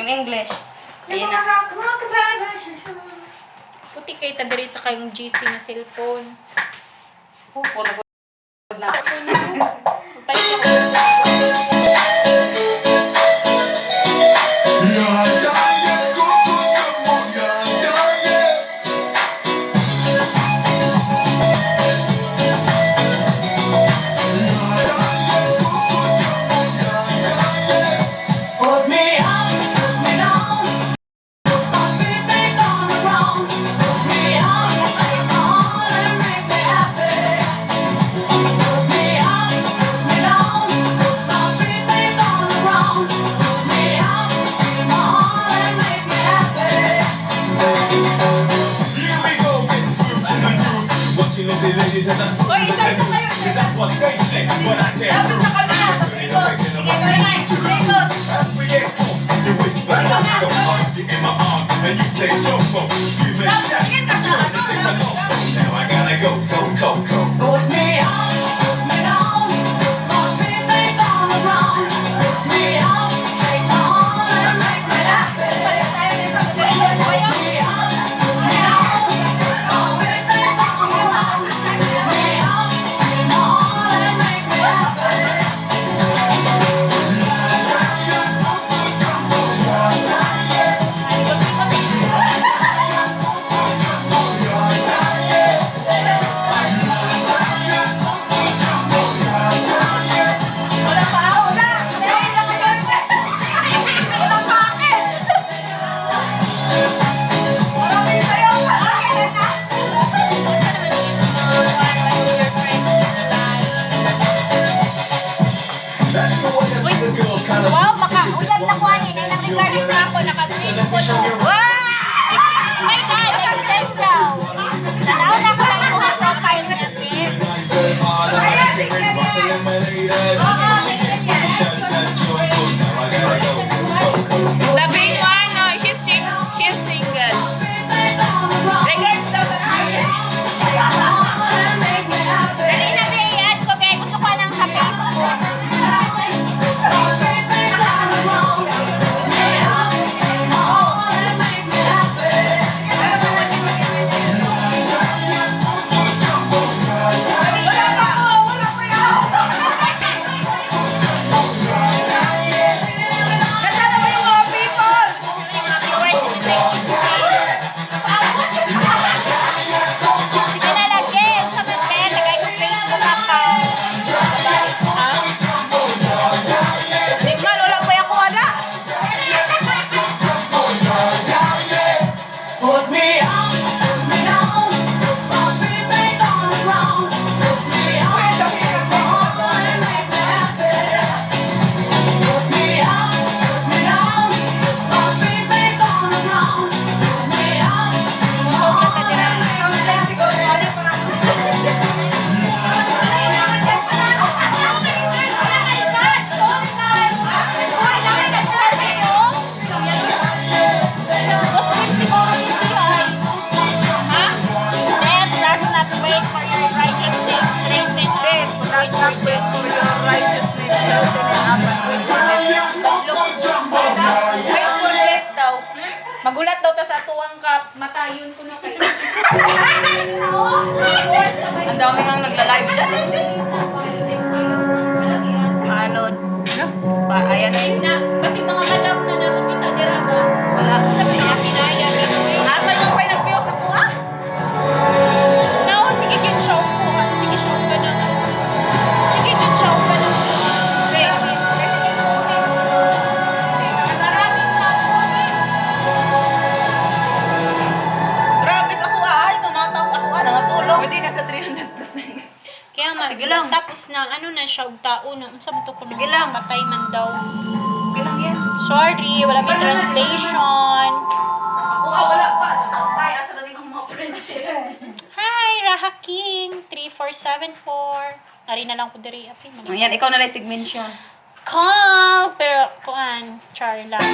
Yung English. Ayun na. Rock, rock, baby. Puti kay ta diri sa kayong GC na cellphone. Oh, puro na. Palit ako. Yeah, go, go, come on, yeah. Yeah, go, go, come on, yeah. Put me up, put me down, put my feet back on the ground. Put me up, take my heart and make me happy. Put me up, put me down, put my feet back on the ground. Put me up, feel my heart and make me happy. Here we go, it's groove to the groove. Watching all the ladies and that's Oy, isa isa kayo. Cause that's what they say, but I can't Dapat prove. na kami. Ikot. Ikot. As we get close, you whisper, so hard you in my arm, and you say, Jumbo, you may shout, Sige ka sa ano. and take the low. Now I gotta go, go, go, go. Put me up, put me down, put my feet back on the ground. Put me up, take my heart and make me happy. Put me up, put me down, put my feet back on the ground. Put me up, feel my heart and make me happy. Wala pa, wala. Wala pa akin. Wala pa yung sayo. Akin na. That's the way that the girls kinda Wow, maka uyab na ko ani na nang regards na ako naka-green ko no. Wow! My God, nag-send daw. Tanaw na ko lang imong profile niya, Tim. The big one, no, she's single. Regards daw sa akin. Take my heart and make me happy. Dali na di i-add ko kay gusto ko nang sa Facebook. Put my feet back on the ground. Put me up, feel my heart and make me happy. Wala pa ako, wala pa yun. Nasaan na ba yung mga people? Mga viewers, sige na lagi. Sa man lagay ko Facebook account. Animal, wala pa yung wala. Put me up, put me down, put my feet back on the ground. Put me up, take my heart and make me happy. Put me up, put me down, put my feet back on the ground. Put me up, feel my heart and make me happy. Muslim siguro ni siya ay. Ha? Death does not wait for your righteousness. Strengthen up. Death does not wait for your righteousness. Strengthen up and wait for death. Wait for death daw. Magulat daw ta sa tuwang kap, matayon ko na kayo. Ang dami nang nagla-live dyan. Ano? Pa, ayan. Na, kasi mga madam na nakakita dira ba? Wala. Sa mga kinaya. Ata yung pa nag sa kuha. No, sige yun show ko. Sige show ka na. Sige yun show ka na. Maraming tao eh. Grabe sa kuha. Ay, mamataw sa kuha. Nangatulong. Pwede nasa 300 plus na yun. Kaya man, Sige lang. Tapos na, ano na siya, og tao na. Unsa ba to ko Sige lang. Patay man daw. Okay lang yan. Sorry, wala may translation. Ako ah, wala pa. Tay, asa na rin ang mga friendship. Hi, Raha King, 3474. Ari na lang ko diri api. Ayan, ikaw na lang tig-mention. Call, pero kuan, char lang.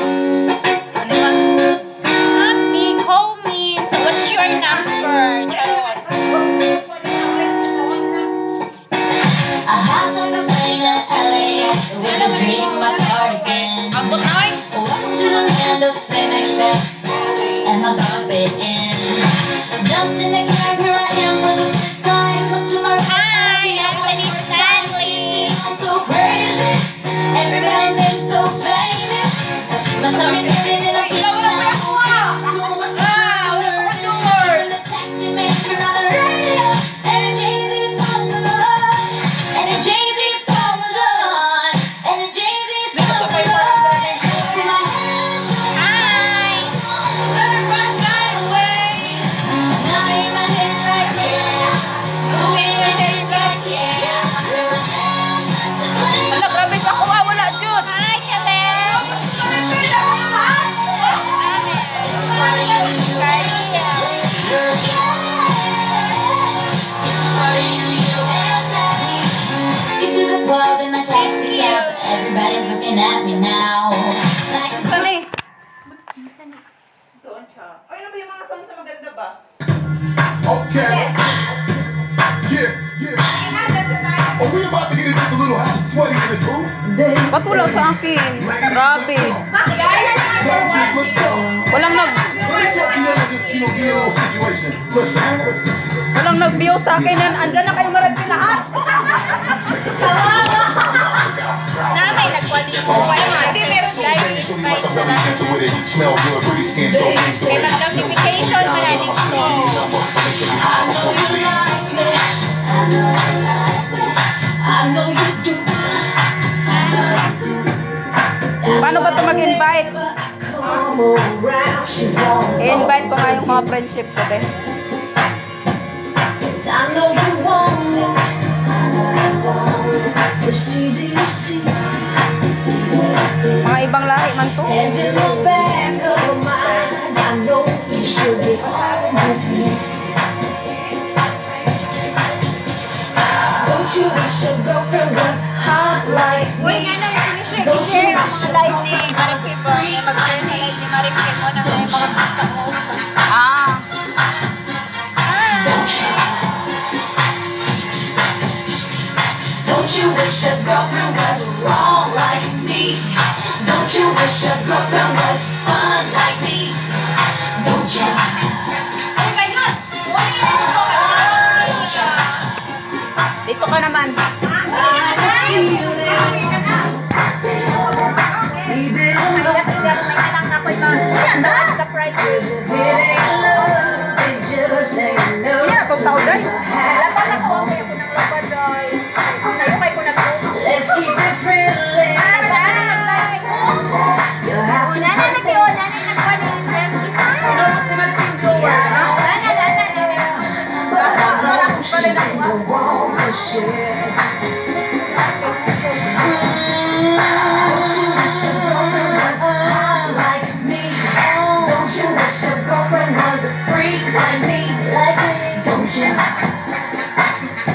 Ano man? Happy, call me. So what's your number? Charot. I hopped on the plane at LAX with a dream, my cardigan. Ambot na ay. Welcome to the land My tummy's getting a Ikaw, wala pa ako ah! Ah, wala pa akong humor. The taxi man on the radio, and the Jay-Z song was on, and the Jay-Z song was on, and the Jay-Z song was on. Hi! Better run right away. Nodding my head like yeah, moving my hips like yeah. With my hands up the blame. Wala, grabe sa ako ah, wala, jud. Hi, Kevin! It's a party in the USA. Yeah. It's a party in the USA. Get to the club in my taxi cab. Everybody's looking at me now. Like Sani? Doon siya. Ay, ano ba yung mga songs na maganda ba? Okay. Yeah. Sige na, dance na tayo. Are we about to get it just a little hot and sweaty in this room? Ba't wala sa akin? Grabe. Bakit? Kaya na nga Soldiers, let's go. Walang Let me talk to you about this, get a little situation. Listen. Walang nag-view sa akin. Andyan na kayo marami lahat. Namay, nag-qualify. Hindi, meron Live invite na lang. Smell good, pretty skin, so things the May way. mag-notification man na dito. Make sure you hide before you leave. I know you like me. I know you do. I know you do. Paano ba ito mag-invite? Come around, she's all I-invite ko nga yung mga friendship ko, be. I know you want it. I know you want it. But it's easy to see. It's easy to see. Mga ibang lahi man to. And in the back of your mind, I know you should be home with me. Don't you wish your girlfriend was hot like Uy, me? nga nang i-share ang mga live ni Marifim ba? Mag-share sa live ni Marifim mo na may mga tao. Ah. Don't you? Don't you wish your girlfriend was wrong like me? Don't you wish your girlfriend was fun like me? Don't you? Oh my God! Don't you? Dito ka naman. Feeling Leave it alone. Cause if it ain't love, it just ain't love. Yeah, pag tao day. Let's keep it friendly. You have to Inubos ni Marifim Zoe. But I know she ain't the one to share. Don't you wish your girlfriend was hot like me? Don't you wish your girlfriend was a freak like me? Like me. Don't you?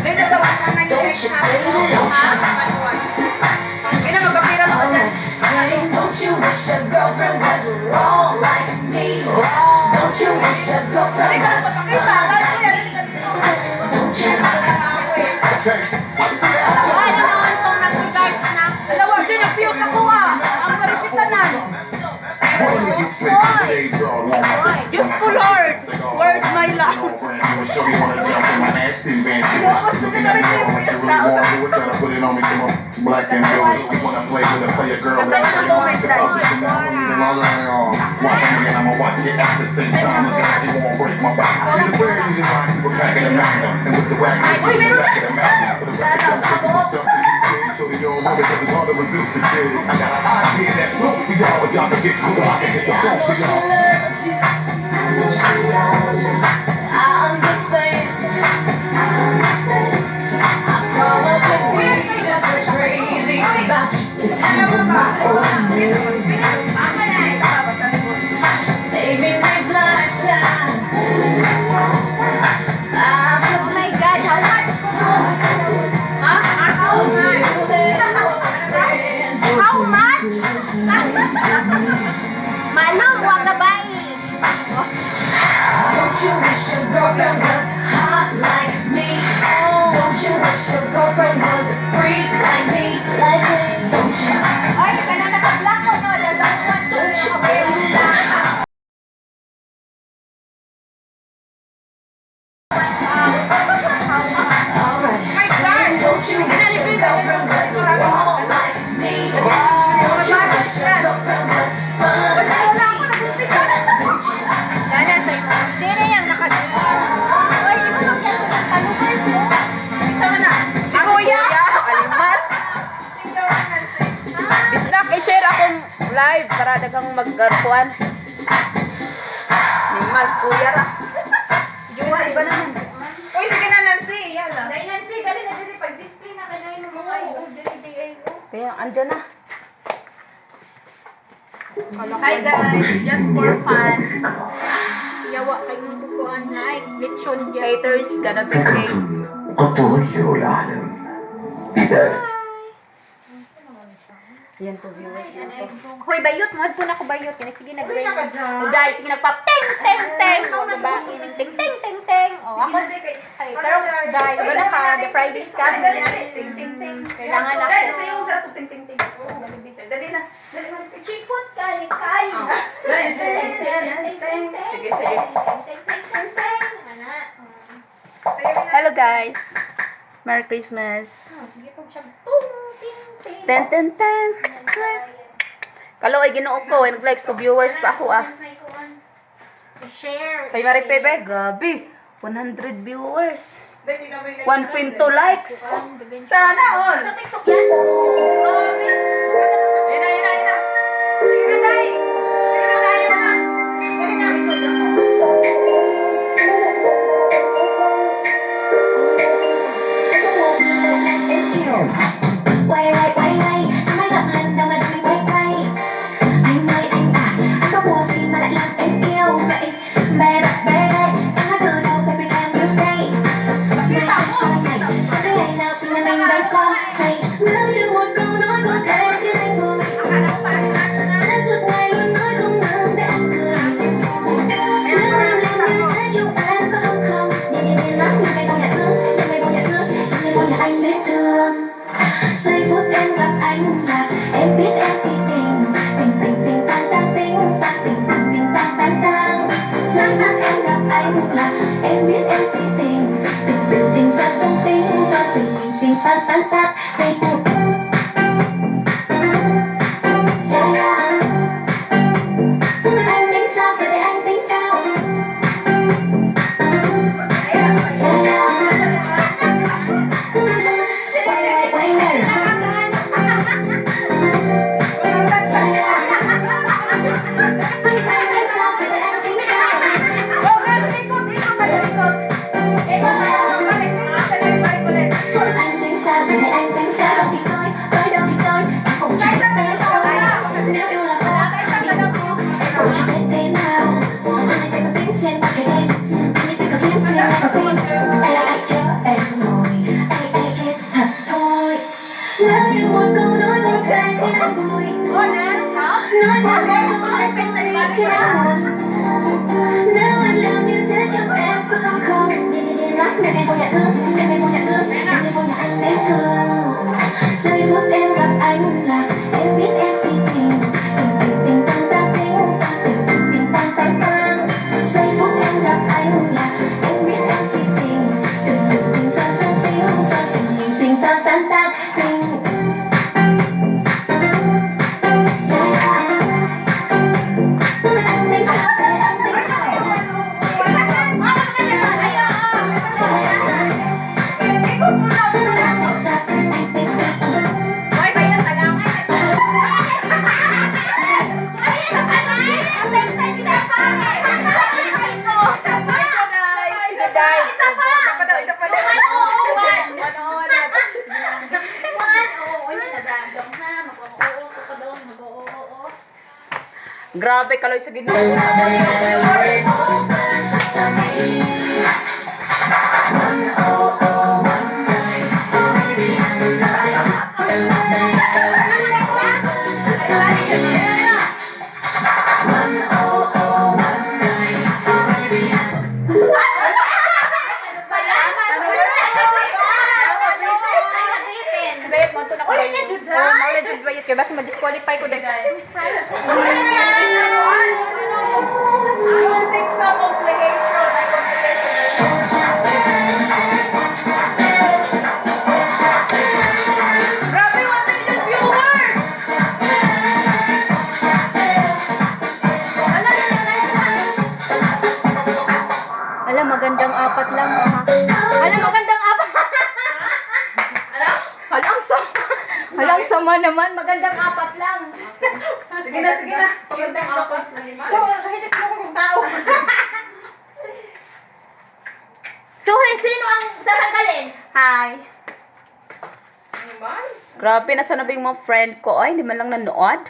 Dito sa Don't you, baby? Don't you? Kaya magkapira mo ka dyan. Say, don't you wish your girlfriend was wrong like me? Don't you wish your girlfriend was Pakita, live ko yan. Don't you? Okay. I see that. Dalawa, dyan, nag-view sa kuha. Ang maripitanan. Diyos ko, Lord. Where's my love? Inubos na ni Marifim yung tao sa Black and blue. We wanna play with a player girl. Nasaan yung moment live? Watch me and I'ma watch it at the same time. Looking like you won't break my back. In the very reason why people cracking the magnum. And with the whack, Uy, meron na! back of the magnum. For the record, don't take it yourself to DJ. Show the young woman 'cause it's hard to resist the kid. I got an idea that float for y'all, but y'all can get cool. I can hit the I phone know for she y'all. loves you. I know she loves you. I understand. I understand. I'd probably be just as crazy about you if you were my old man. Maybe next lifetime. I'll Oh my God, how much? Ha? How much? How much? Manong, wag ka ba eh? Don't you wish your girlfriend was hot like me? Don't you wish your girlfriend was a freak like me? Like me. Don't you? Ay, kanang naka-black ko, no? That's Para daghang magkuan. Ni mas kuya ra. Jowa, iba naman. Uy, sige na, Nancy. Yan lang. Dahil Nancy, dali na dali. Pag-display na ka na yung mga ito. Dali, di ay oh. Kaya andyan na. Hi guys, just for fun. Yawa kay mong bukuan na ay lechon diya. Haters gonna be hate. قد تغير العالم إذا Yan to viewers. Yan to. Hoy, bayot mo adto na ko bayot. Kini sige nag O dai sige nagpa teng teng teng. O diba? Ining teng teng teng teng. O ako ay pero dai wala ka the Friday scam. Ting, ting, ting. Kailangan ako. Dali, sa'yo, sarap ting, ting, ting. Dali na. Dali na. Chipot ka ni Kai. Dali, ting, ting, ting. Sige, sige. Teng teng teng teng. Ana. Hello guys. Merry Christmas. Ah, sige pag siya tung ting ting. Ten ten ten. Kalo ay Ginoo ko, ay nag-likes to viewers pa ako ah. Share. Kay Marie Pepe, grabe. 100 viewers. Dali na, may 1.2 likes. Sana all. Sa TikTok yan? Grabe. Ayun na, ayun na, ayun na. Sige na, Day. Sige na, Day. Ayun na. Dali na. Quay quay quay quay, sao mấy gặp lần đầu mà mình quay quay. Anh ơi anh à, anh có mùa gì mà lại làm em yêu vậy? Baby baby, anh nói từ đầu baby can you say? Này này, sao cái ngày nào thì nhà mình vẫn có say? Nếu như một câu nói có thể khiến anh vui, sẽ suốt ngày luôn nói không ngừng để anh cười. Nếu em làm như thế chúng em có đúng không? Nhìn nhìn nhìn lắm, nhìn mày vô nhà thương, nhìn mày vô nhà thương, nhìn mày vô nhà anh dễ thương. Giây phút em gặp anh là em biết em si tình. Tình tình tình tăng tăng tình tăng tình tình tình tăng tăng tăng. Giây phút em gặp anh là em biết em si tình. Tình tình tình tăng tăng tình tăng tình tình tình tăng tăng tăng tình. Yeah, yeah. Anh tính sao giờ để anh tính sao? Yeah, yeah. Quay quay quay quay. Anh tính sao giờ để anh tính sao? Oh, girls, ikot, ikot, tayo, ikot. Ikot, balik, balik, balik ulit. Anh tính sao giờ để anh tính sao? Đâu thì tôi tới đâu thì tôi em cũng chỉ biết thế thôi. Nếu yêu là khó thì cũng khó, em cũng chẳng biết thế nào. Anh ấy có tính xuyên qua trời đêm, anh ấy có kiếm xuyên qua phim. Anh anh chết em rồi, anh anh chết thật thôi. Nếu như một câu nói có thể khiến anh vui, nói một câu nói có thể khiến anh buồn. Nếu anh làm như thế trong em có không không? Nhìn nhìn nhìn lắm, nhìn em vô nhà thương, nhìn em vô nhà thương, nhìn em vô nhà anh dễ thương. Giây phút em gặp anh là em biết em si tình. Tình tình tình tăng tăng tình tăng tình tình tình tăng tăng tăng. Giây phút em gặp anh là em biết em si tình. Tình tình tình tăng tăng tình tăng tình tình tình tăng tăng tăng tình. Yeah, yeah. Anh tính sao giờ anh tính sao? Ikot mo na. Anh tính sao? Hoy, bayot, talangan. Sige guys. Isa pa. Isa pa daw, isa pa daw. One. One, oh, one. One, oo, uy, nagagam ha. Mag-oo, ko daw, mag-oo, oo. Grabe kaloy sa Ginoo. Bayot mo to na ko. Ulit na jud, ha? Oh, mauna jud bayot kay basta ma-disqualify ko dagay. Yung TikTok compilation, ay compilation. Grabe, 1 million viewers! Alam, magandang apat lang ha. Alam, magandang apat. Halang sama. Halang sama naman, magandang apat lang. Sige na, sige na. Yung TikTok. So, sa hilit mo ko kung tao. So, hey, sino ang tatanggalin? Hi. Grabe, nasa na ba yung mga friend ko? Ay, hindi man lang nanood.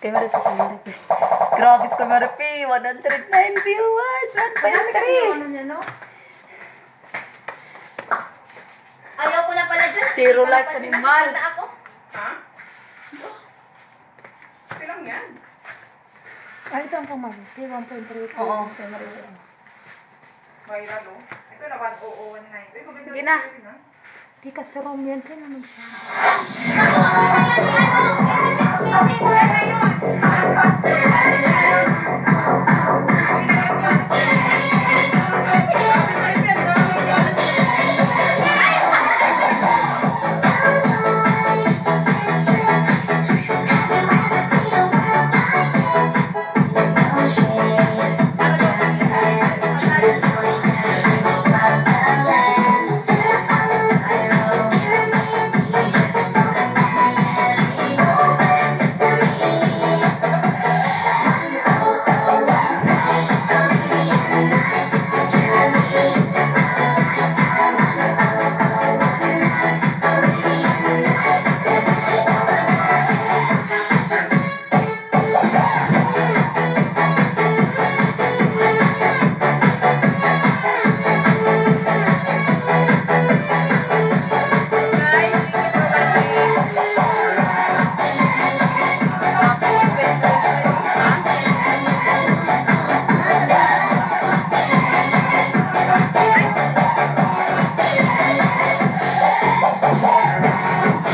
Kay Maripi, kay Maripi. Grabe si Maripi, 109 viewers, Marami kasi yung 1.3. ano niya, no? Ayaw ko na pala dyan. Zero Nakita na likes, pala- animal. Nakita ako. Ha? Okay lang yan. Ay, ito ang kumaripi. 1.3. Oo. Viral, oh. Ito na, 1019. Uy, maganda Sige na. rin, ah. Di ka sa room yan. Sino naman siya? Guys, thank you for watching.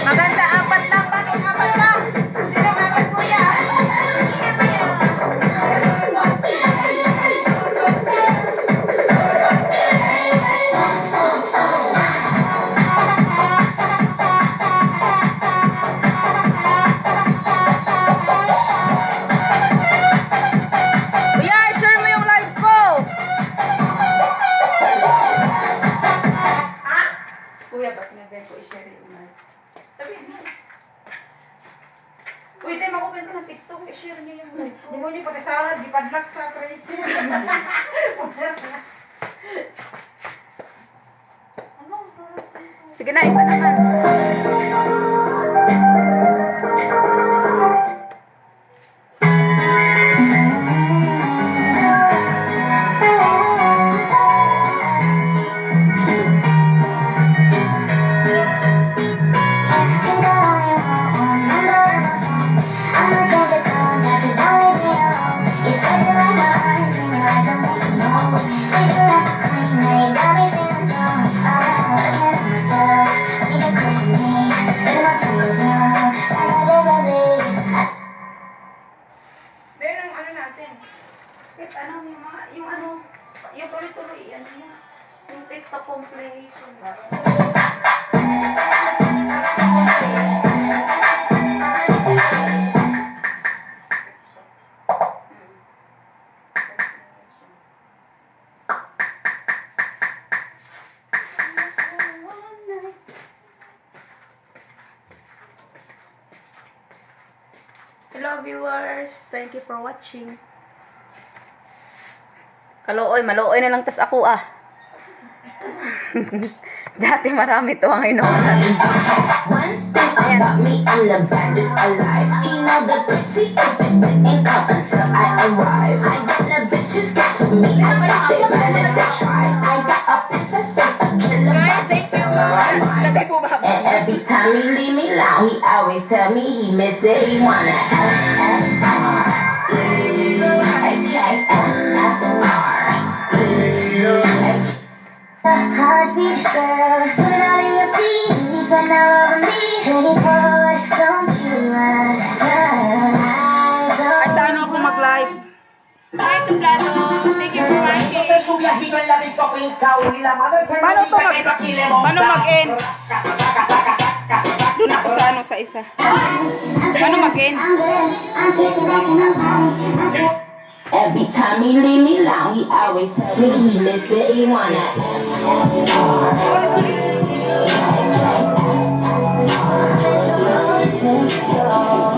Maganda, apat lang. Bakit apat lang? Sino ang apat, kuya? Sino ba yan? Kuya, share mo yung live ko! Ha? Kuya, basta may ko i-share yung live. Sabihin mo. Uy, tayo mag-open ka ng TikTok. I-share niyo yung live ko. Di mo niyo pagkasalad. Di padlak sa crazy. Sige na, iba naman. Then, ang ano natin? Wait, ano, yung mga, yung ano, yung tuloy-tuloy, ano mo, yung TikTok compilation ba? Hello viewers, thank you for watching. Kalooy, maluoy na lang tas ako ah. Dati marami to ang ngayon wala. One thing about me, I'm the baddest alive. He know the prettiest bitch in come until I arrive. I got the bitches got to me. I got they mad if they try. I got a princess face, a killer. Guys, thank you. Samurai Kasi po ba? And every time he leave me alone, he always tell me he miss it. He wanna F F R E A K F F R E A K. The heartbeat girl, swimming out in your seas, and now over me. Pretty boy, don't you run, run. Ay, sa ano ako mag-live? Hi, Suplado. Thank you for watching. Paano to mag... Paano mag-end? Doon ako sa ano, sa isa. Paano mag-end? I'm good, I'm kicking back and I'm fine. I'm Every time he leave me alone, he always tell me he miss it. He wanna F F R E A K F F R E A K.